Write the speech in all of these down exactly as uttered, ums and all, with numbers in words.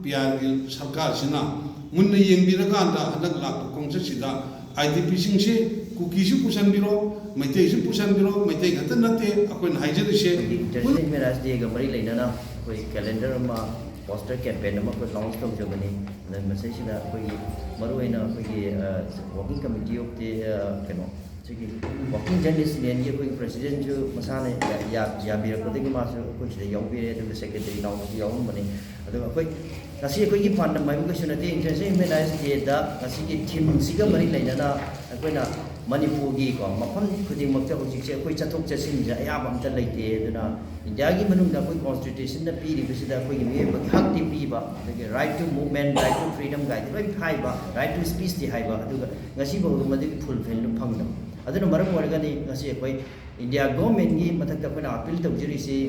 B R L ꯁꯔꯀꯥꯔꯁꯤꯅ ꯃꯨꯟꯅ ꯌꯦꯡꯕꯤꯔꯀꯥꯟꯗ ꯍꯟꯗꯛ ꯂꯥꯛꯄ ꯈꯣꯡꯆꯠꯁꯤꯗ ꯑꯥꯏ ꯗꯤ ꯄꯤꯁꯤꯡꯁꯦ ꯀꯨꯀꯤꯁꯨ ꯄꯨꯁꯟꯕꯤꯔꯣ, ꯃꯩꯇꯩꯁꯨ ꯄꯨꯁꯟꯕꯤꯔꯣ, ꯃꯩꯇꯩ ꯈꯛꯇ ꯅꯠꯇꯦ ꯑꯩꯈꯣꯏꯅ ꯍꯥꯏꯖꯔꯤꯁꯦ꯫ ꯑꯩꯈꯣꯏꯒꯤ International Human Rights Day ꯒ ꯃꯔꯤ ꯂꯩꯅꯅ ꯑꯩꯈꯣꯏ calendar ꯑꯃ, poster campaign ꯑꯃ ꯑꯩꯈꯣꯏ launch ꯇꯧꯖꯕꯅꯤ꯫ ꯑꯗ ꯃꯁꯤꯁꯤꯗ ꯑꯩꯈꯣꯏꯒꯤ ꯃꯔꯨꯑꯣꯏꯅ ꯑꯩꯈꯣꯏꯒꯤ, ꯑ, Working Committee of the, ꯑ, ꯀꯩꯅꯣ, ꯁꯤꯒꯤ Working Journalist Union ꯒꯤ ꯑꯩꯈꯣꯏꯒꯤ president ꯁꯨ ꯃꯁꯥꯅ ꯌꯥ-, ꯌꯥ-, ꯌꯥꯕꯤꯔꯛꯄꯗꯒꯤ ꯃꯥꯁꯨ ꯑꯩꯈꯣꯏ ꯁꯤꯗ ꯌꯥꯎꯕꯤꯔꯦ, ꯑꯗꯨꯒ secretary ꯅꯥꯎꯕꯁꯨ ꯌꯥꯎꯔꯝꯕꯅꯤ꯫ ꯑꯗꯨꯒ ꯑꯩꯈꯣꯏ ꯉꯁꯤ ꯑꯩꯈꯣꯏꯒꯤ ꯄꯥꯟꯗꯝ ꯍꯥꯏꯕꯨ ꯀꯩꯁꯨ ꯅꯠꯇꯦ, International Human Rights Day ꯗ ꯉꯁꯤꯒꯤ theme ꯁꯤꯒ ꯃꯔꯤ ꯂꯩꯅꯅ ꯑꯩꯈꯣꯏꯅ ꯃꯅꯤꯄꯨꯔꯒꯤꯀꯣ ꯃꯐꯝ ꯈꯨꯗꯤꯡꯃꯛꯇ ꯍꯧꯖꯤꯛꯁꯦ ꯑꯩꯈꯣꯏ ꯆꯠꯊꯣꯛ ꯆꯠꯁꯤꯟꯁꯦ ꯑꯌꯥꯕ ꯑꯝꯇ ꯂꯩꯇꯦ꯫ ꯑꯗꯨꯅ ꯏꯟꯗꯤꯌꯥꯒꯤ ꯃꯅꯨꯡꯗ ꯑꯩꯈꯣꯏ constitution ꯅ ꯄꯤꯔꯤꯕꯁꯤꯗ ꯑꯩꯈꯣꯏꯒꯤ ꯃꯤꯑꯣꯏꯕꯒꯤ ꯍꯛꯇꯤ ꯄꯤꯕ, ꯑꯗꯒꯤ right to movement, right to freedom ꯒꯥꯏꯗꯤ ꯂꯣꯏ ꯍꯥꯏꯕ, right to speech ꯇꯤ ꯍꯥꯏꯕ, ꯑꯗꯨꯒ ꯉꯁꯤ ꯐꯥꯎꯕ ꯃꯗꯨꯒꯤ fulfil ꯗꯨ ꯐꯪꯗꯕ꯫ ꯑꯗꯨꯅ ꯃꯔꯝ ꯑꯣꯏꯔꯒꯅꯤ ꯉꯁꯤ ꯑꯩꯈꯣꯏ ꯏꯟꯗꯤꯌꯥ government ꯀꯤ ꯃꯊꯛꯇ ꯑꯩꯈꯣꯏꯅ appeal ꯇꯧꯖꯔꯤꯁꯤ,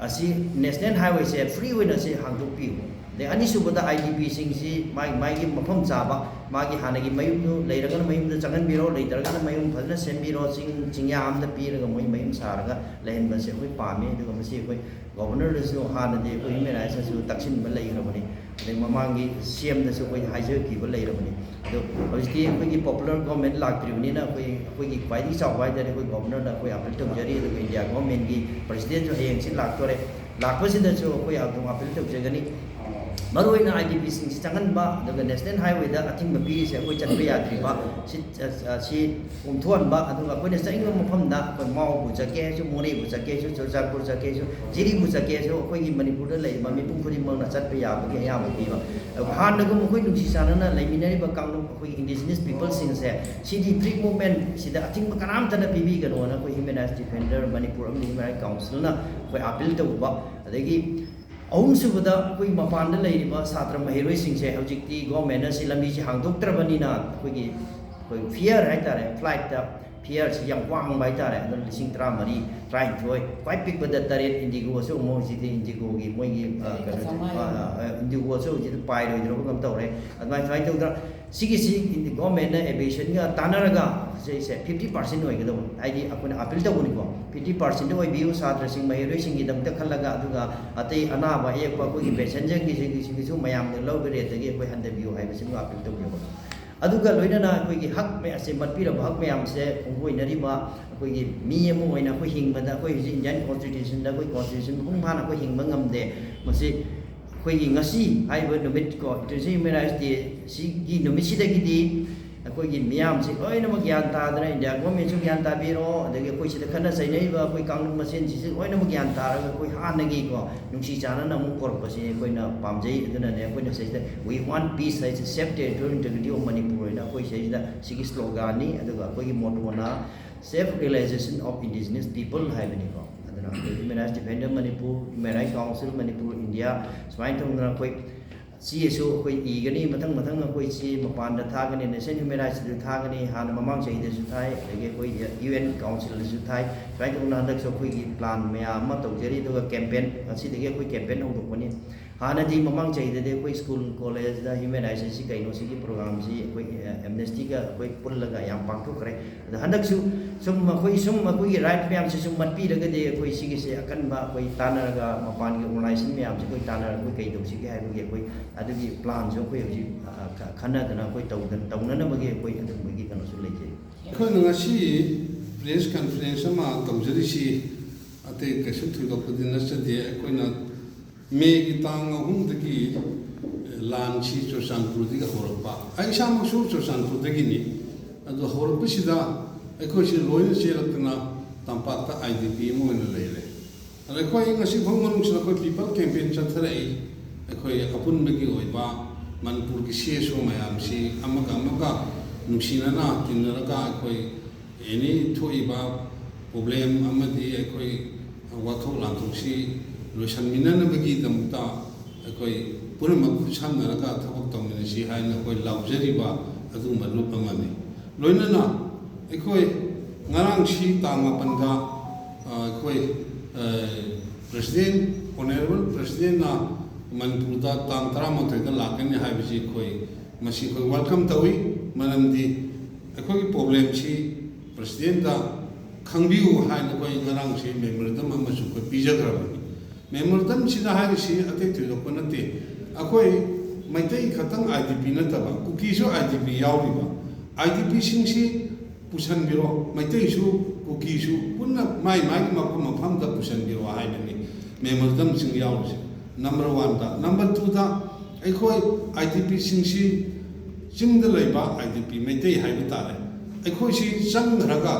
ꯑꯁꯤ national highway ꯁꯦ free ꯑꯣꯏꯅ ꯑꯁꯤ ꯍꯥꯡꯗꯣꯛꯄꯤꯌꯨ꯫ ꯑꯗꯩ ꯑꯅꯤꯁꯨꯕꯗ, ꯑꯥꯏ ꯗꯤ ꯄꯤ ꯁꯤꯡꯁꯤ ꯃꯥꯒꯤ, ꯃꯥꯒꯤ ꯃꯐꯝ ꯆꯥꯕ, ꯃꯥꯒꯤ ꯍꯥꯟꯅꯒꯤ ꯃꯌꯨꯝꯗꯨ ꯂꯩꯔꯒꯅ ꯃꯌꯨꯝꯗ ꯆꯪꯍꯟꯕꯤꯔꯣ, ꯂꯩꯇ꯭ꯔꯒꯅ ꯃꯌꯨꯝ ꯐꯖꯅ ꯁꯦꯝꯕꯤꯔꯣ, ꯆꯤꯡ, ꯆꯤꯡꯌꯥ ꯑꯃꯗ ꯄꯤꯔꯒ ꯃꯣꯏ ꯃꯌꯨꯝ ꯁꯥꯔꯒ ꯂꯩꯍꯟꯕꯁꯦ ꯑꯩꯈꯣꯏ ꯄꯥꯝꯃꯤ꯫ ꯑꯗꯨꯒ ꯃꯁꯤ ꯑꯩꯈꯣꯏ Governor ꯗꯁꯨ ꯍꯥꯟꯅꯗꯤ ꯑꯩꯈꯣꯏ Human Rights ꯇꯁꯨ ꯇꯛꯁꯤꯟꯕ ꯂꯩꯈ꯭ꯔꯕꯅꯤ, ꯑꯗꯩ ꯃꯃꯥꯡꯒꯤ ꯁꯤ ꯑꯦꯝ ꯗꯁꯨ ꯑꯩꯈꯣꯏ ꯍꯥꯏꯖꯈꯤꯕ ꯂꯩꯔꯕꯅꯤ꯫ ꯑꯗꯣ ꯍꯧꯖꯤꯛꯇꯤ ꯑꯩꯈꯣꯏꯒꯤ popular government ꯂꯥꯛꯇ꯭ꯔꯤꯕꯅꯤꯅ ꯑꯩꯈꯣꯏ, ꯑꯩꯈꯣꯏꯒꯤ ꯈ꯭ꯋꯥꯏꯗꯒꯤ ꯆꯥꯎꯕ ꯍꯥꯏ ꯇꯥꯔꯗꯤ ꯑꯩꯈꯣꯏ Governor ꯗ ꯑꯩꯈꯣꯏ appeal ꯇꯧꯖꯔꯤ, ꯑꯗꯨꯒ ꯏꯟꯗꯤꯌꯥ government ꯀꯤ president ꯁꯨ ꯍꯌꯦꯡꯁꯤ ꯂꯥꯛꯇꯣꯔꯦ꯫ ꯂꯥꯛꯄꯁꯤꯗꯁꯨ ꯑꯩꯈꯣꯏ ꯑꯗꯨꯝ appeal ꯇꯧꯖꯒꯅꯤ꯫ ꯃꯔꯨꯑꯣꯏꯅ ꯑꯥꯏ ꯗꯤ ꯄꯤ ꯁꯤꯡꯁꯤ ꯆꯪꯍꯟꯕ, ꯑꯗꯨꯒ national highway ꯗ ꯑꯊꯤꯡꯕ ꯄꯤꯔꯤꯁꯦ ꯑꯩꯈꯣꯏ ꯆꯠꯄ ꯌꯥꯗ꯭ꯔꯤꯕ ꯁꯤ, ꯑ, ꯑ, ꯁꯤ ꯀꯣꯝꯊꯣꯛꯍꯟꯕ, ꯑꯗꯨꯒ ꯑꯩꯈꯣꯏꯅ ꯆꯠꯅꯤꯡꯕ ꯃꯐꯝꯗ ꯑꯩꯈꯣꯏ ꯃꯥꯎꯕꯨ ꯆꯠꯀꯦ ꯍꯥꯏꯁꯨ, ꯃꯣꯔꯦꯕꯨ ꯆꯠꯀꯦ ꯍꯥꯏꯁꯨ, ꯆꯨꯔꯆꯥꯟꯄꯨꯔ ꯆꯠꯀꯦ ꯍꯥꯏꯁꯨ, ꯖꯤꯔꯤꯕꯨ ꯆꯠꯀꯦ ꯍꯥꯏꯁꯨ, ꯑꯩꯈꯣꯏꯒꯤ ꯃꯅꯤꯄꯨꯔꯗ ꯂꯩꯔꯤꯕ ꯃꯤꯄꯨꯝ ꯈꯨꯗꯤꯡꯃꯛꯅ ꯆꯠꯄ ꯌꯥꯕꯒꯤ ꯑꯌꯥꯕ ꯄꯤꯕ꯫ ꯑꯗꯨꯒ ꯍꯥꯟꯅꯒꯨꯝ ꯑꯩꯈꯣꯏ ꯅꯨꯡꯁꯤ ꯆꯥꯟꯅꯅ ꯂꯩꯃꯤꯟꯅꯔꯤꯕ ꯀꯥꯡꯂꯨꯞ ꯑꯩꯈꯣꯏꯒꯤ indigenous people ꯁꯤꯡꯁꯦ ꯁꯤꯗꯤ free movement ꯁꯤꯗ ꯑꯊꯤꯡꯕ ꯀꯅꯥꯝꯇꯅ ꯄꯤꯕꯤꯒꯅꯣꯅ ꯑꯩꯈꯣꯏ Human Rights Defender ꯃꯅꯤꯄꯨꯔ ꯑꯃꯗꯤ Human Rights Council ꯅ ꯑꯩꯈꯣꯏ appeal ꯇꯧꯕ꯫ ꯑꯗꯒꯤ ꯑꯍꯨꯝꯁꯨꯕꯗ, ꯑꯩꯈꯣꯏ ꯃꯄꯥꯟꯗ ꯂꯩꯔꯤꯕ ꯁꯥꯇ꯭ꯔ ꯃꯍꯩꯔꯣꯏꯁꯤꯡꯁꯦ ꯍꯧꯖꯤꯛꯇꯤ government ꯅ ꯁꯤ ꯂꯝꯕꯤꯁꯤ ꯍꯥꯡꯗꯣꯛꯇ꯭ꯔꯕꯅꯤꯅ ꯑꯩꯈꯣꯏꯒꯤ, ꯑꯩꯈꯣꯏ fear ꯍꯥꯏꯇꯥꯔꯦ, flight ꯇ ꯐꯤꯌꯔꯁꯤ ꯌꯥꯝ ꯋꯥꯡꯕ ꯍꯥꯏꯇꯥꯔꯦ꯫ ꯑꯗꯨꯅ ꯂꯤꯁꯤꯡ ꯇꯔꯥꯃꯔꯤ, ꯇꯔꯥꯅꯤꯊꯣꯏ, ꯈ꯭ꯋꯥꯏ ꯄꯤꯛꯄꯗ ꯇꯔꯦꯠ, ꯏꯟꯗꯤꯒꯣꯁꯨ ꯑꯃꯨꯛ ꯍꯧꯖꯤꯛꯇꯤ ꯏꯟꯗꯤꯒꯣꯒꯤ ꯃꯣꯏꯒꯤ, ꯑ, ꯇꯔꯦꯠꯀ ꯀꯩꯅꯣꯁꯦ, ꯆꯥꯝꯃꯉꯥ ꯑ, ꯑ, ꯏꯟꯗꯤꯒꯣꯁꯨ ꯍꯧꯖꯤꯛꯇꯤ ꯄꯥꯏꯔꯣꯏꯗ꯭ꯔꯕ ꯀꯩꯅꯣꯝ ꯇꯧꯔꯦ꯫ ꯑꯗꯨꯃꯥꯏꯅ, ꯁꯨꯃꯥꯏꯅ ꯇꯧꯗꯅ ꯁꯤꯒꯤꯁꯤ ꯒꯣꯔꯃꯦꯟꯅ ꯑꯦꯚꯤꯌꯦꯁꯟꯒ ꯇꯥꯟꯅꯔꯒ ꯁꯤꯁꯦ ꯐꯤꯐꯇꯤ ꯄꯥꯔꯁꯦꯟ ꯑꯣꯏꯒꯗꯧꯕ, ꯍꯥꯏꯗꯤ ꯑꯩꯈꯣꯏꯅ ꯑꯄꯤꯜ ꯇꯧꯕꯅꯤꯀꯣ, ꯐꯤꯐꯇꯤ ꯄꯥꯔꯁꯦꯟ ꯑꯣꯏꯕꯤꯌꯨ ꯁꯥꯇ꯭ꯔꯁꯤꯡ, ꯃꯍꯩꯔꯣꯏꯁꯤꯡꯒꯤꯗꯃꯛꯇ ꯈꯜꯂꯒ, ꯑꯗꯨꯒ ꯑꯇꯩ ꯑꯅꯥꯕ ꯑꯌꯦꯛꯄ ꯑꯩꯈꯣꯏꯒꯤ ꯄꯦꯟꯁꯟꯁꯤꯡꯒꯤꯁꯤꯡꯒꯤꯁꯨ ꯃꯌꯥꯝꯅ ꯂꯧꯕ ꯔꯦꯠꯇꯒꯤ ꯑꯩꯈꯣꯏ ꯍꯟꯊꯕꯤꯌꯨ ꯍꯥꯏꯕꯁꯤꯃ ꯑꯄꯤꯜ ꯇꯧꯕꯤꯌꯨ꯫ ꯑꯗꯨꯒ ꯂꯣꯏꯅꯅ ꯑꯩꯈꯣꯏꯒꯤ ꯍꯛ ꯃꯌꯥꯝꯁꯦ, ꯃꯠꯄꯤꯔꯕ ꯍꯛ ꯃꯌꯥꯝꯁꯦ ꯈꯣꯡꯒꯣꯏꯅꯔꯤꯕ ꯑꯩꯈꯣꯏꯒꯤ ꯃꯤ ꯑꯃ ꯑꯣꯏꯅ ꯑꯩꯈꯣꯏ ꯍꯤꯡꯕꯗ, ꯑꯩꯈꯣꯏ ꯍꯧꯖꯤꯛ ꯏꯟꯗꯤꯌꯥꯟ ꯀꯣꯟꯁꯇꯤꯇ꯭ꯌꯨꯁꯟꯗ ꯑꯩꯈꯣꯏ ꯀꯣꯟꯁꯇꯤꯇ꯭ꯌꯨꯁꯟ ꯃꯄꯨꯡ ꯐꯥꯅ ꯑꯩꯈꯣꯏ ꯍꯤꯡꯕ ꯉꯝꯗꯦ꯫ ꯃꯁꯤ ꯑꯩꯈꯣꯏꯒꯤ ꯉꯁꯤ ꯍꯥꯏꯔꯤꯕ ꯅꯨꯃꯤꯠ ꯀꯣ, ꯏꯟꯇꯔꯅꯦꯁꯅꯦꯜ ꯍ꯭ꯌꯨꯃꯦꯟ ꯔꯥꯏꯠꯁ ꯗꯦꯁꯤꯒꯤ ꯅꯨꯃꯤꯠꯁꯤꯗꯒꯤꯗꯤ ꯑꯩꯈꯣꯏꯒꯤ ꯃꯤꯌꯥꯝꯁꯤ ꯂꯣꯏꯅꯃꯛ ꯒ꯭ꯌꯥꯟ ꯇꯥꯗꯅ, ꯏꯟꯗꯤꯌꯥ ꯒꯣꯔꯃꯦꯟꯁꯨ ꯒ꯭ꯌꯥꯟ ꯇꯥꯕꯤꯔꯣ, ꯑꯗꯒꯤ ꯑꯩꯈꯣꯏ ꯁꯤꯗ ꯈꯠꯅ ꯆꯩꯅꯔꯤꯕ ꯑꯩꯈꯣꯏ ꯀꯥꯡꯂꯨꯞ ꯃꯁꯦꯟꯁꯤꯁꯨ ꯂꯣꯏꯅꯃꯛ ꯒ꯭ꯌꯥꯟ ꯇꯥꯔꯒ, ꯑꯩꯈꯣꯏ ꯍꯥꯟꯅꯒꯤꯀꯣ ꯅꯨꯡꯁꯤ ꯆꯥꯟꯅꯅ ꯑꯃꯨꯛ ꯄꯨꯔꯛꯄꯁꯤ ꯑꯩꯈꯣꯏꯅ ꯄꯥꯝꯖꯩ꯫ ꯑꯗꯨꯅꯅꯦ ꯑꯩꯈꯣꯏꯅ ꯁꯤꯗꯩꯁꯤꯗ "We want peace" ꯍꯥꯏꯁꯦ, "Save territorial integrity of Manipur" ꯍꯥꯏꯅ ꯑꯩꯈꯣꯏ ꯁꯤꯗꯩꯁꯤꯗ ꯁꯤꯒꯤ ꯁ꯭ꯂꯣꯒꯥꯟꯅꯤ꯫ ꯑꯗꯨꯒ ꯑꯩꯈꯣꯏꯒꯤ ꯃꯣꯇꯣꯅ "Self realization of indigenous people" ꯍꯥꯏꯕꯅꯤꯀꯣ꯫ ꯑꯗꯨꯅ ꯑꯩꯈꯣꯏ human rights defender Manipur, human rights council Manipur, India, ꯁꯨꯃꯥꯏꯅ ꯇꯧꯗꯅ ꯑꯩꯈꯣꯏ ꯆꯦꯁꯨ ꯑꯩꯈꯣꯏ ꯏꯒꯅꯤ, ꯃꯊꯪ ꯃꯊꯪ ꯑꯩꯈꯣꯏ ꯆꯦ ꯃꯄꯥꯟꯗ ꯊꯥꯒꯅꯤ, ꯅꯦꯁꯅꯦꯜ ꯍ꯭ꯌꯨꯃꯦꯟ ꯔꯥꯏꯠꯁꯇꯁꯨ ꯊꯥꯒꯅꯤ, ꯍꯥꯟꯅ ꯃꯃꯥꯡ ꯆꯍꯤꯗꯁꯨ ꯊꯥꯏ, ꯑꯗꯒꯤ ꯑꯩꯈꯣꯏ ꯌꯨ ꯑꯦꯟ ꯀꯥꯎꯟꯁꯤꯜꯗꯁꯨ ꯊꯥꯏ꯫ ꯁꯨꯃꯥꯏꯅ ꯇꯧꯗꯅ ꯍꯟꯗꯛꯁꯨ ꯑꯩꯈꯣꯏꯒꯤ ꯄ꯭ꯂꯥꯟ ꯃꯌꯥꯝ ꯑꯃ ꯇꯧꯖꯔꯤ꯫ ꯑꯗꯨꯒ ꯀꯦꯝꯄꯦꯟ, ꯉꯁꯤꯗꯒꯤ ꯑꯩꯈꯣꯏ ꯀꯦꯝꯄꯦꯟ ꯍꯧꯗꯣꯛꯄꯅꯤ꯫ ꯍꯥꯟꯅꯗꯤ ꯃꯃꯥꯡ ꯆꯍꯤꯗꯗꯤ ꯑꯩꯈꯣꯏ ꯁ꯭ꯀꯨꯜ, ꯀꯣꯂꯦꯖꯇ ꯍ꯭ꯌꯨꯃꯦꯟ ꯔꯥꯏꯠꯁ ꯑꯁꯤ ꯀꯩꯅꯣ, ꯁꯤꯒꯤ ꯄ꯭ꯔꯣꯒ꯭ꯔꯥꯝꯁꯤ ꯑꯩꯈꯣꯏ, ꯑꯦ, ꯑꯦꯝꯅꯦꯁꯇꯤꯒ ꯑꯩꯈꯣꯏ ꯄꯨꯜꯂꯒ ꯌꯥꯝ ꯄꯥꯡꯊꯣꯛꯈ꯭ꯔꯦ꯫ ꯑꯗꯣ ꯍꯟꯗꯛꯁꯨ ꯁꯨꯝ ꯑꯩꯈꯣꯏ, ꯁꯨꯝ ꯑꯩꯈꯣꯏꯒꯤ ꯔꯥꯏꯠ ꯃꯌꯥꯝꯁꯤ ꯁꯨꯝ ꯃꯠꯄꯤꯔꯒꯗꯤ, ꯑꯩꯈꯣꯏ ꯁꯤꯒꯤꯁꯦ ꯑꯀꯟꯕ, ꯑꯩꯈꯣꯏ ꯇꯥꯟꯅꯔꯒ, ꯃꯄꯥꯟꯒꯤ ꯑꯣꯔꯒꯅꯥꯏꯖꯦꯁꯟ ꯃꯌꯥꯝꯁꯤ ꯑꯩꯈꯣꯏ ꯇꯥꯟꯅꯔꯒ ꯑꯩꯈꯣꯏ ꯀꯩ ꯇꯧꯁꯤꯒꯦ ꯍꯥꯏꯕꯒꯤ ꯑꯩꯈꯣꯏ ꯑꯗꯨꯒꯤ ꯄ꯭ꯂꯥꯟꯁꯨ ꯑꯩꯈꯣꯏ ꯍꯧꯖꯤꯛ, ꯑ, ꯈ-, ꯈꯟꯅꯗꯅ ꯑꯩꯈꯣꯏ ꯇꯧꯗ-, ꯇꯧꯅꯅꯕꯒꯤ ꯑꯩꯈꯣꯏ ꯑꯗꯨꯒꯨꯝꯕꯒꯤ ꯀꯩꯅꯣꯁꯨ ꯂꯩꯖꯩ꯫ ꯑꯩꯈꯣꯏꯅ ꯉꯁꯤ ꯄ꯭ꯔꯦꯁ ꯀꯟꯐꯔꯦꯟꯁ ꯑꯃ ꯇꯧꯖꯔꯤꯁꯤ ꯑꯇꯩ ꯀꯩꯁꯨ ꯊꯣꯏꯗꯣꯛꯄꯗꯤ ꯅꯠꯆꯗꯦ꯫ ꯑꯩꯈꯣꯏꯅ ꯃꯦꯒꯤ ꯇꯥꯡ ꯑꯍꯨꯝꯗꯒꯤ ꯂꯥꯟꯁꯤ ꯆꯨꯔꯆꯥꯟꯄꯨꯔꯗꯒꯤ ꯍꯧꯔꯛꯄ, ꯑꯩ ꯏꯁꯥꯃꯛꯁꯨ ꯆꯨꯔꯆꯥꯟꯄꯨꯔꯗꯒꯤꯅꯤ꯫ ꯑꯗꯨ ꯍꯧꯔꯛꯄꯁꯤꯗ ꯑꯩꯈꯣꯏꯁꯤ ꯂꯣꯏꯅ ꯆꯦꯜꯂꯛꯇꯅ ꯇꯝꯄꯥꯛꯇ ꯑꯥꯏ ꯗꯤ ꯄꯤ ꯑꯃ ꯑꯣꯏꯅ ꯂꯩꯔꯦ꯫ ꯑꯗ ꯑꯩꯈꯣꯏ ꯉꯁꯤ ꯐꯥꯎ ꯃꯅꯨꯡꯁꯤꯗ ꯑꯩꯈꯣꯏ ꯄꯤꯄꯜ ꯀꯦꯝꯄꯦꯟ ꯆꯠꯊꯔꯛꯏ꯫ ꯑꯩꯈꯣꯏ ꯑꯄꯨꯟꯕꯒꯤ ꯑꯣꯏꯕ ꯃꯅꯤꯄꯨꯔꯒꯤ ꯁꯤ ꯑꯦꯁ ꯑꯣ ꯃꯌꯥꯝꯁꯤ ꯑꯃꯒ ꯑꯃꯒ ꯅꯨꯡꯁꯤꯅꯅ ꯇꯤꯟꯅꯔꯒ ꯑꯩꯈꯣꯏ ꯑꯦꯅꯤ ꯊꯣꯛꯏꯕ ꯄ꯭ꯔꯣꯕ꯭ꯂꯦꯝ ꯑꯃꯗꯤ ꯑꯩꯈꯣꯏ ꯋꯥꯊꯣꯛ ꯂꯥꯟꯊꯣꯛꯁꯤ ꯂꯣꯏꯁꯤꯟꯃꯤꯟꯅꯅꯕꯒꯤꯗꯃꯛꯇ ꯑꯩꯈꯣꯏ ꯄꯨꯝꯅꯃꯛ ꯈꯨꯠꯁꯝꯅꯔꯒ ꯊꯕꯛ ꯇꯧꯃꯤꯟꯅꯁꯤ ꯍꯥꯏꯅ ꯑꯩꯈꯣꯏ ꯂꯥꯎꯖꯔꯤꯕ ꯑꯗꯨꯒꯨꯝꯕ ꯂꯨꯞ ꯑꯃꯅꯤ꯫ ꯂꯣꯏꯅꯅ ꯑꯩꯈꯣꯏ ꯉꯔꯥꯡꯁꯤ ꯇꯥꯡ ꯃꯥꯄꯟꯗ, ꯑ, ꯑꯩꯈꯣꯏ, ꯑ, ꯄ꯭ꯔꯁꯤꯗꯦꯟ, ꯑꯣꯅꯔꯦꯕꯜ ꯄ꯭ꯔꯁꯤꯗꯦꯟꯅ ꯃꯅꯤꯄꯨꯔꯗ ꯇꯥꯡ ꯇꯔꯥꯃꯥꯊꯣꯏꯗ ꯂꯥꯛꯀꯅꯤ ꯍꯥꯏꯕꯁꯤ ꯑꯩꯈꯣꯏ, ꯃꯁꯤ ꯑꯩꯈꯣꯏ ꯋꯦꯜꯀꯝ ꯇꯧꯏ꯫ ꯃꯔꯝꯗꯤ ꯑꯩꯈꯣꯏꯒꯤ ꯄ꯭ꯔꯣꯕ꯭ꯂꯦꯝꯁꯤ ꯄ꯭ꯔꯁꯤꯗꯦꯟꯗ ꯈꯪꯕꯤꯌꯨ ꯍꯥꯏꯅ ꯑꯩꯈꯣꯏ ꯉꯔꯥꯡꯁꯤ ꯃꯦꯃꯣꯔꯦꯟꯗꯝ ꯑꯃꯁꯨ ꯑꯩꯈꯣꯏ ꯄꯤꯖꯈ꯭ꯔꯕꯅꯤ꯫ ꯃꯦꯃꯣꯔꯦꯟꯗꯝꯁꯤꯗ ꯍꯥꯏꯔꯤꯁꯤ ꯑꯇꯩ ꯊꯣꯏꯗꯣꯛꯄ ꯅꯠꯇꯦ꯫ ꯑꯩꯈꯣꯏ ꯃꯩꯇꯩ ꯈꯛꯇꯪ ꯑꯥꯏ ꯗꯤ ꯄꯤ ꯅꯠꯇꯕ, ꯀꯨꯀꯤꯁꯨ ꯑꯥꯏ ꯗꯤ ꯄꯤ ꯌꯥꯎꯔꯤꯕ꯫ ꯑꯥꯏ ꯗꯤ ꯄꯤꯁꯤꯡꯁꯤ ꯄꯨꯁꯟꯕꯤꯔꯣ, ꯃꯩꯇꯩꯁꯨ ꯀꯨꯀꯤꯁꯨ ꯄꯨꯟꯅ ꯃꯥꯏ ꯃꯥꯏꯒꯤ ꯃꯐꯝ ꯃꯐꯝꯗ ꯄꯨꯁꯟꯕꯤꯔꯣ ꯍꯥꯏꯕꯅꯤ ꯃꯦꯃꯣꯔꯦꯟꯗꯝꯁꯤꯡ ꯌꯥꯎꯔꯤꯁꯦ꯫ ꯅꯝꯕꯔ ꯋꯥꯟꯗ꯫ ꯅꯝꯕꯔ ꯇꯨꯗ, ꯑꯩꯈꯣꯏ ꯑꯥꯏ ꯗꯤ ꯄꯤꯁꯤꯡꯁꯤ ꯆꯤꯡꯗ ꯂꯩꯕ ꯑꯥꯏ ꯗꯤ ꯄꯤ ꯃꯩꯇꯩ ꯍꯥꯏꯕ ꯇꯥꯔꯦ꯫ ꯑꯩꯈꯣꯏꯁꯤ ꯆꯪꯈ꯭ꯔꯒ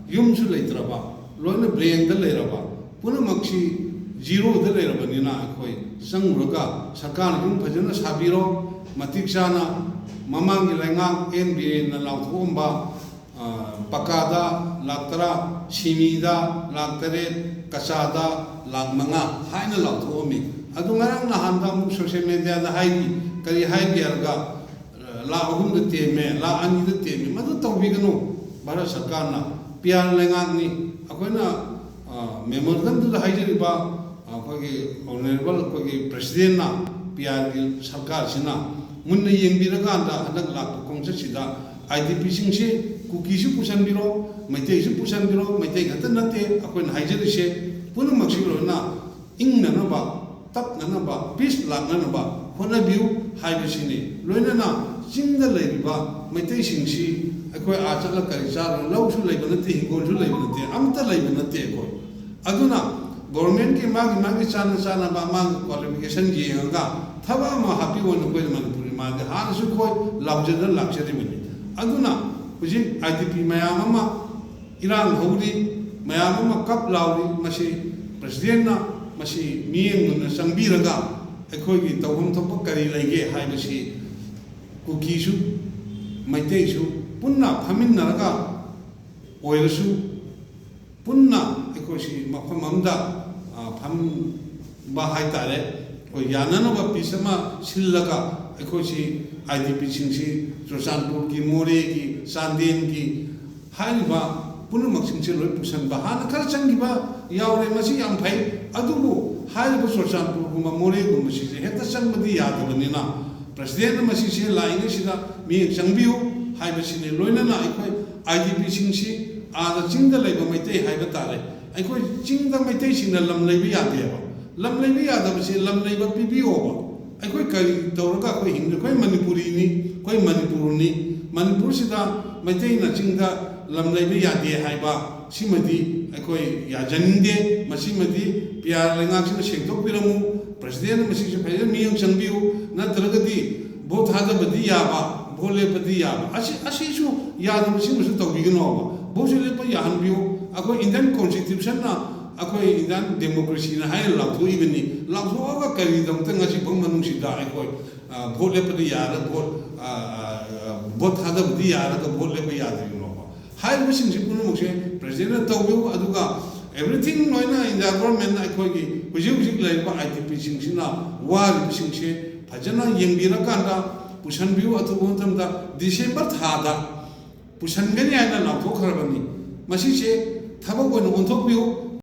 ꯌꯨꯝꯁꯨ ꯂꯩꯇ꯭ꯔꯕ, ꯂꯣꯏꯅ ꯕ꯭ꯂꯦꯡꯗ ꯂꯩꯔꯕ, ꯄꯨꯝꯅꯃꯛꯁꯤ ꯖꯤꯔꯣꯗ ꯂꯩꯔꯕꯅꯤꯅ ꯑꯩꯈꯣꯏ ꯆꯪꯉꯨꯔꯒ ꯁꯔꯀꯥꯔꯅ ꯌꯨꯝ ꯐꯖꯅ ꯁꯥꯕꯤꯔꯣ, ꯃꯇꯤꯛ ꯆꯥꯅ ꯃꯃꯥꯡꯒꯤ ꯂꯩꯉꯥꯛ ꯑꯦꯟ ꯕꯤꯔꯦꯟꯅ ꯂꯥꯎꯊꯣꯛꯑꯝꯕ, ꯑ, ꯄꯀꯥꯗ ꯂꯥꯛ ꯇꯔꯥ, ꯁꯤꯃꯤꯗ ꯂꯥꯛ ꯇꯔꯦꯠ, ꯀꯆꯥꯗ ꯂꯥꯛ ꯃꯉꯥ ꯍꯥꯏꯅ ꯂꯥꯎꯊꯣꯛꯑꯝꯃꯤ꯫ ꯑꯗꯨ ꯉꯔꯥꯡ ꯅꯍꯥꯟꯗ ꯑꯃꯨꯛ ꯁꯣꯁꯤꯌꯦꯜ ꯃꯦꯗꯤꯌꯥꯗ ꯍꯥꯏꯔꯤ, ꯀꯔꯤ ꯍꯥꯏꯒꯦ ꯍꯥꯏꯔꯒ, ꯂꯥꯛ ꯑꯍꯨꯝꯗ ꯇꯦꯝꯃꯦ, ꯂꯥꯛ ꯑꯅꯤꯗ ꯇꯦꯝꯃꯦ, ꯃꯗꯨ ꯇꯧꯕꯤꯒꯅꯨ꯫ ꯚꯥꯔꯠ ꯁꯔꯀꯥꯔꯅ ꯄꯤ ꯑꯥꯔ ꯂꯩꯉꯥꯛꯅꯤ꯫ ꯑꯩꯈꯣꯏꯅ, ꯑ, ꯃꯦꯃꯣꯔꯦꯟꯗꯝꯗꯨꯗ ꯍꯥꯏꯖꯔꯤꯕ, ꯑ, ꯑꯩꯈꯣꯏꯒꯤ ꯑꯣꯅꯔꯦꯕꯜ ꯑꯩꯈꯣꯏꯒꯤ ꯄ꯭ꯔꯁꯤꯗꯦꯟꯅ, ꯄꯤ ꯑꯥꯔꯒꯤ ꯁꯔꯀꯥꯔꯁꯤꯅ ꯃꯨꯟꯅ ꯌꯦꯡꯕꯤꯔꯀꯥꯟꯗ ꯍꯟꯗꯛ ꯂꯥꯛꯄ ꯈꯣꯡꯆꯠꯁꯤꯗ ꯑꯥꯏ ꯗꯤ ꯄꯤꯁꯤꯡꯁꯤ ꯀꯨꯀꯤꯁꯨ ꯄꯨꯁꯟꯕꯤꯔꯣ, ꯃꯩꯇꯩꯁꯨ ꯄꯨꯁꯟꯕꯤꯔꯣ, ꯃꯩꯇꯩ ꯈꯛꯇ ꯅꯠꯇꯦ ꯑꯩꯈꯣꯏꯅ ꯍꯥꯏꯖꯔꯤꯁꯦ, ꯄꯨꯝꯅꯃꯛꯁꯤ ꯂꯣꯏꯅ ꯏꯪꯅꯅꯕ, ꯇꯞꯅꯅꯕ, ꯄꯤꯁ ꯂꯥꯛꯅꯅꯕ ꯍꯣꯠꯅꯕꯤꯌꯨ ꯍꯥꯏꯕꯁꯤꯅꯤ꯫ ꯂꯣꯏꯅꯅ ꯆꯤꯡꯗ ꯂꯩꯔꯤꯕ ꯃꯩꯇꯩꯁꯤꯡꯁꯤ ꯑꯩꯈꯣꯏ ꯑꯥ ꯆꯠꯂ ꯀꯔꯤ ꯆꯥꯔꯨꯅꯤ? ꯂꯧꯁꯨ ꯂꯩꯕ ꯅꯠꯇꯦ, ꯍꯤꯡꯒꯣꯜꯁꯨ ꯂꯩꯕ ꯅꯠꯇꯦ, ꯑꯝꯇ ꯂꯩꯕ ꯅꯠꯇꯦ ꯑꯩꯈꯣꯏ꯫ ꯑꯗꯨꯅ ꯒꯣꯔꯃꯦꯟꯒꯤ ꯃꯥꯒꯤ ꯃꯥꯒꯤ ꯆꯥꯅ ꯆꯥꯅꯕ ꯃꯥꯒꯤ ꯀ꯭ꯋꯥꯂꯤꯐꯤꯀꯦꯁꯟ ꯌꯦꯡꯉꯒ ꯊꯕꯛ ꯑꯃ ꯍꯥꯞꯄꯤꯌꯣꯅ ꯑꯩꯈꯣꯏꯅ ꯃꯅꯤꯄꯨꯔꯒꯤ ꯃꯥꯒꯤ ꯍꯥꯟꯅꯁꯨ ꯑꯩꯈꯣꯏ ꯂꯥꯎꯖꯗꯅ ꯂꯥꯛꯆꯔꯤꯕꯅꯤ꯫ ꯑꯗꯨꯅ ꯍꯧꯖꯤꯛ ꯑꯥꯏ ꯗꯤ ꯄꯤ ꯃꯌꯥꯝ ꯑꯃ ꯏꯔꯥꯡ ꯍꯧꯔꯤ, ꯃꯌꯥꯝ ꯑꯃ ꯀꯞ ꯂꯥꯎꯔꯤ꯫ ꯃꯁꯤ ꯄ꯭ꯔꯁꯤꯗꯦꯟꯅ ꯃꯁꯤ ꯃꯤꯠꯌꯦꯡ ꯃꯨꯟꯅ ꯆꯪꯕꯤꯔꯒ ꯑꯩꯈꯣꯏꯒꯤ ꯇꯧꯐꯝ ꯊꯣꯛꯄ ꯀꯔꯤ ꯂꯩꯒꯦ ꯍꯥꯏꯕꯁꯤ ꯀꯨꯀꯤꯁꯨ ꯃꯩꯇꯩꯁꯨ ꯄꯨꯟꯅ ꯐꯝꯃꯤꯟꯅꯔꯒ ꯑꯣꯏꯔꯁꯨ ꯄꯨꯟꯅ ꯑꯩꯈꯣꯏꯁꯤ ꯃꯐꯝ ꯑꯃꯗ, ꯑ, ꯐꯝꯕ ꯍꯥꯏꯇꯥꯔꯦ, ꯑꯩꯈꯣꯏ ꯌꯥꯅꯅꯕ ꯄꯤꯁ ꯑꯃ ꯁꯤꯜꯂꯒ ꯑꯩꯈꯣꯏꯁꯤ ꯑꯥꯏ ꯗꯤ ꯄꯤꯁꯤꯡꯁꯤ ꯆꯨꯔꯆꯥꯟꯄꯨꯔꯒꯤ, ꯃꯣꯔꯦꯒꯤ, ꯆꯥꯟꯗꯦꯜꯒꯤ ꯍꯥꯏꯔꯤꯕ ꯄꯨꯝꯅꯃꯛꯁꯤꯡꯁꯦ ꯂꯣꯏ ꯄꯨꯁꯟꯕ꯫ ꯍꯥꯟꯅ ꯈꯔ ꯆꯪꯈꯤꯕ ꯌꯥꯎꯔꯦ, ꯃꯁꯤ ꯌꯥꯝ ꯐꯩ꯫ ꯑꯗꯨꯕꯨ ꯍꯥꯏꯔꯤꯕ ꯆꯨꯔꯆꯥꯟꯄꯨꯔꯒꯨꯝꯕ, ꯃꯣꯔꯦꯒꯨꯝꯕꯁꯤꯁꯦ ꯍꯦꯛꯇ ꯆꯪꯕꯗꯤ ꯌꯥꯗꯕꯅꯤꯅ, ꯄ꯭ꯔꯁꯤꯗꯦꯟꯅ ꯃꯁꯤꯁꯦ ꯂꯥꯛꯏꯉꯩꯁꯤꯗ ꯃꯤꯠꯌꯦꯡ ꯆꯪꯕꯤꯌꯨ ꯍꯥꯏꯕꯁꯤꯅꯤ꯫ ꯂꯣꯏꯅꯅ ꯑꯩꯈꯣꯏ ꯑꯥꯏ ꯗꯤ ꯄꯤꯁꯤꯡꯁꯤ, ꯑꯥꯗ ꯆꯤꯡꯗ ꯂꯩꯕ ꯃꯩꯇꯩ ꯍꯥꯏꯕ ꯇꯥꯔꯦ, ꯑꯩꯈꯣꯏ ꯆꯤꯡꯗ ꯃꯩꯇꯩꯁꯤꯡꯅ ꯂꯝ ꯂꯩꯕ ꯌꯥꯗꯦꯕ꯫ ꯂꯝ ꯂꯩꯕ ꯌꯥꯗꯕꯁꯦ ꯂꯝ ꯂꯩꯕ ꯄꯤꯕꯤꯌꯣꯕ꯫ ꯑꯩꯈꯣꯏ ꯀꯔꯤ ꯇꯧꯔꯒ ꯑꯩꯈꯣꯏ ꯍꯤꯡꯗꯣꯏ? ꯑꯩꯈꯣꯏ ꯃꯅꯤꯄꯨꯔꯤꯅꯤ, ꯑꯩꯈꯣꯏ ꯃꯅꯤꯄꯨꯔꯅꯤ꯫ ꯃꯅꯤꯄꯨꯔꯁꯤꯗ ꯃꯩꯇꯩꯅ ꯆꯤꯡꯗ ꯂꯝ ꯂꯩꯕ ꯌꯥꯗꯦ ꯍꯥꯏꯕ ꯁꯤꯃꯗꯤ ꯑꯩꯈꯣꯏ ꯌꯥꯖꯅꯤꯡꯗꯦ꯫ ꯃꯁꯤꯃꯗꯤ ꯄꯤ ꯑꯥꯔ ꯂꯩꯉꯥꯛꯁꯤꯅ ꯁꯦꯡꯗꯣꯛꯄꯤꯔꯝꯃꯨ꯫ ꯄ꯭ꯔꯁꯤꯗꯦꯟꯅ ꯃꯁꯤꯁꯨ ꯐꯖꯅ ꯃꯤꯠꯌꯦꯡ ꯆꯪꯕꯤꯌꯨ꯫ ꯅꯠꯇ꯭ꯔꯒꯗꯤ ꯚꯣꯠ ꯊꯥꯗꯕꯗꯤ ꯌꯥꯕ, ꯚꯣꯠ ꯂꯦꯞꯄꯗꯤ ꯌꯥꯕ, ꯑꯁꯤ, ꯑꯁꯤꯁꯨ ꯌꯥꯗꯕꯁꯤꯃꯁꯨ ꯇꯧꯕꯤꯒꯅꯣꯕ꯫ ꯚꯣꯠꯁꯨ ꯂꯦꯞꯄ ꯌꯥꯍꯟꯕꯤꯌꯨ꯫ ꯑꯩꯈꯣꯏ ꯏꯟꯗꯤꯌꯟ ꯀꯣꯟꯁꯇꯤꯇ꯭ꯌꯨꯁꯟꯅ ꯑꯩꯈꯣꯏ ꯏꯟꯗꯤꯌꯟ ꯗꯦꯃꯣꯀ꯭ꯔꯦꯁꯤꯅ ꯍꯥꯏꯅ ꯂꯥꯎꯊꯣꯛꯏꯕꯅꯤ꯫ ꯂꯥꯎꯊꯣꯛꯑꯒ ꯀꯔꯤꯒꯤꯗꯃꯛꯇ ꯉꯁꯤꯐꯥꯎ ꯃꯅꯨꯡꯁꯤꯗ ꯑꯩꯈꯣꯏ, ꯑ, ꯚꯣꯠ ꯂꯦꯞꯄꯗꯤ ꯌꯥꯔꯒ ꯚꯣꯠ, ꯑ, ꯑ, ꯑ, ꯚꯣꯠ ꯊꯥꯗꯕꯗꯤ ꯌꯥꯔꯒ ꯚꯣꯠ ꯂꯦꯞꯄ ꯌꯥꯗ꯭ꯔꯤꯕꯅꯣꯕ? ꯍꯥꯏꯔꯤꯕꯁꯤꯡꯁꯤ ꯄꯨꯝꯅꯃꯛꯁꯦ ꯄ꯭ꯔꯁꯤꯗꯦꯟꯅ ꯇꯧꯕꯤꯌꯨ꯫ ꯑꯗꯨꯒ everything ꯂꯣꯏꯅ ꯏꯟꯗꯤꯌꯥ ꯒꯣꯔꯃꯦꯟꯅ ꯑꯩꯈꯣꯏꯒꯤ ꯍꯧꯖꯤꯛ ꯍꯧꯖꯤꯛ ꯂꯩꯔꯤꯕ ꯑꯥꯏ ꯗꯤ ꯄꯤꯁꯤꯡꯁꯤꯅ ꯋꯥꯔꯤꯕꯁꯤꯡꯁꯦ ꯐꯖꯅ ꯌꯦꯡꯕꯤꯔꯀꯥꯟꯗ ꯄꯨꯁꯟꯕꯤꯌꯨ꯫ ꯑꯊꯨꯕ ꯃꯇꯝꯗ ꯗꯤꯁꯦꯝꯕꯔ ꯊꯥꯗ ꯄꯨꯁꯟꯒꯅꯤ ꯍꯥꯏꯅ ꯂꯥꯎꯊꯣꯛꯈ꯭ꯔꯕꯅꯤ꯫ ꯃꯁꯤꯁꯦ ꯊꯕꯛ ꯑꯣꯏꯅ ꯑꯣꯟꯊꯣꯛꯄꯤꯌꯨ꯫